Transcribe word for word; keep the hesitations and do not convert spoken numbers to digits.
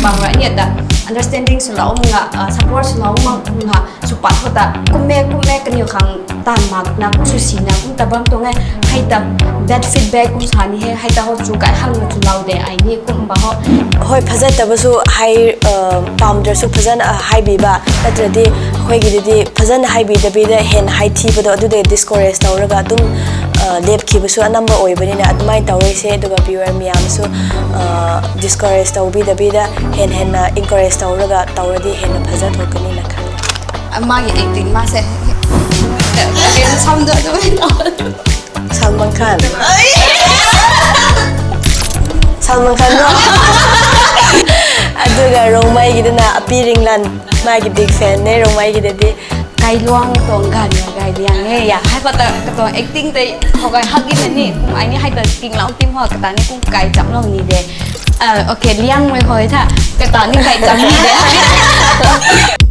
Pangrai ni ta understanding sula um nga, ah, support sula um nga, supat ko ta kumme kumme kani khang tan mak na kum susina kum tabang tong ai, hai ta bad feedback kum sani he, hai ta ho chu kai hang na chu lau de ai ni kum ba ho. ꯍꯣꯏ, ꯐꯖꯗꯕꯁꯨ ꯍꯥꯏ-, ꯑ, ꯄꯥꯝꯗ꯭ꯔꯁꯨ ꯐꯖꯅ ꯍꯥꯏꯕꯤꯕ, ꯅꯠꯇ꯭ꯔꯗꯤ ꯑꯩꯈꯣꯏꯒꯤꯗꯗꯤ ꯐꯖꯅ ꯍꯥꯏꯕꯤꯗꯕꯤꯗ ꯍꯦꯟꯅ ꯍꯥꯏꯊꯤꯕꯗꯣ, ꯑꯗꯨꯗ discourage ꯇꯧꯔꯒ ꯑꯗꯨꯝ, ꯑ, ꯂꯦꯞꯈꯤꯕꯁꯨ ꯑꯅꯝꯕ ꯑꯣꯏꯕꯅꯤꯅ, ꯑꯗꯨꯃꯥꯏꯅ ꯇꯧꯔꯣꯏꯁꯦ꯫ ꯑꯗꯨꯒ viewer ꯃꯌꯥꯝꯁꯨ, ꯑ, discourage ꯇꯧꯕꯤꯗꯕꯤꯗ ꯍꯦꯟꯅ ꯍꯦꯟꯅ encourage ꯇꯧꯔꯒ ꯇꯧꯔꯗꯤ ꯍꯦꯟꯅ ꯐꯖꯊꯣꯛꯀꯅꯤꯅ ꯈꯜꯂꯦ꯫ ꯃꯥꯒꯤ acting ꯃꯥꯁꯦ ꯀꯩꯅꯣ ꯁꯝꯗꯣ ꯑꯗꯨꯃꯥꯏꯅ ꯇꯧ꯫ ꯁꯜꯃꯥꯟ ꯈꯥꯟ꯫ ꯁꯜꯃꯥꯟ ꯈꯥꯟꯗꯣ꯫ ꯑꯗꯨꯒ ꯔꯣꯡꯃꯩꯒꯤꯗꯨꯅ ꯑꯄꯤ ꯔꯤꯡꯂꯥꯟ, ꯃꯥꯒꯤ big fan ꯅꯦ ꯔꯣꯡꯃꯩꯒꯤꯗꯗꯤ꯫ ꯀꯥꯏ ꯂꯨꯋꯥꯡ ꯇꯣꯡ ꯒꯥꯟ ꯒꯥꯏ ꯂꯤꯌꯥꯡ ꯍꯦ ꯌꯥ꯫ ꯍꯥꯏ ꯄꯇ ꯀꯇꯣ acting ꯇꯩ ꯍꯣꯒꯥꯏ ꯍꯛ ꯏꯟꯅꯅꯤ꯫ ꯀꯨꯝ ꯑꯩꯅꯤ ꯍꯥꯏ ꯇ ꯇꯤꯡ ꯂꯥꯎ ꯇꯤꯡ ꯍꯣ ꯀꯇꯥꯅꯤ ꯀꯨꯝ ꯀꯥꯏ ꯆꯞ ꯂꯥꯎ ꯅꯤꯗꯦ꯫ ꯑ, okay, ꯂꯤꯌꯥꯡ ꯃꯣꯏ ꯍꯣꯏ ꯊꯥ ꯀꯇꯥꯅꯤ ꯀꯥꯏ ꯆꯞ ꯅꯤꯗꯦ꯫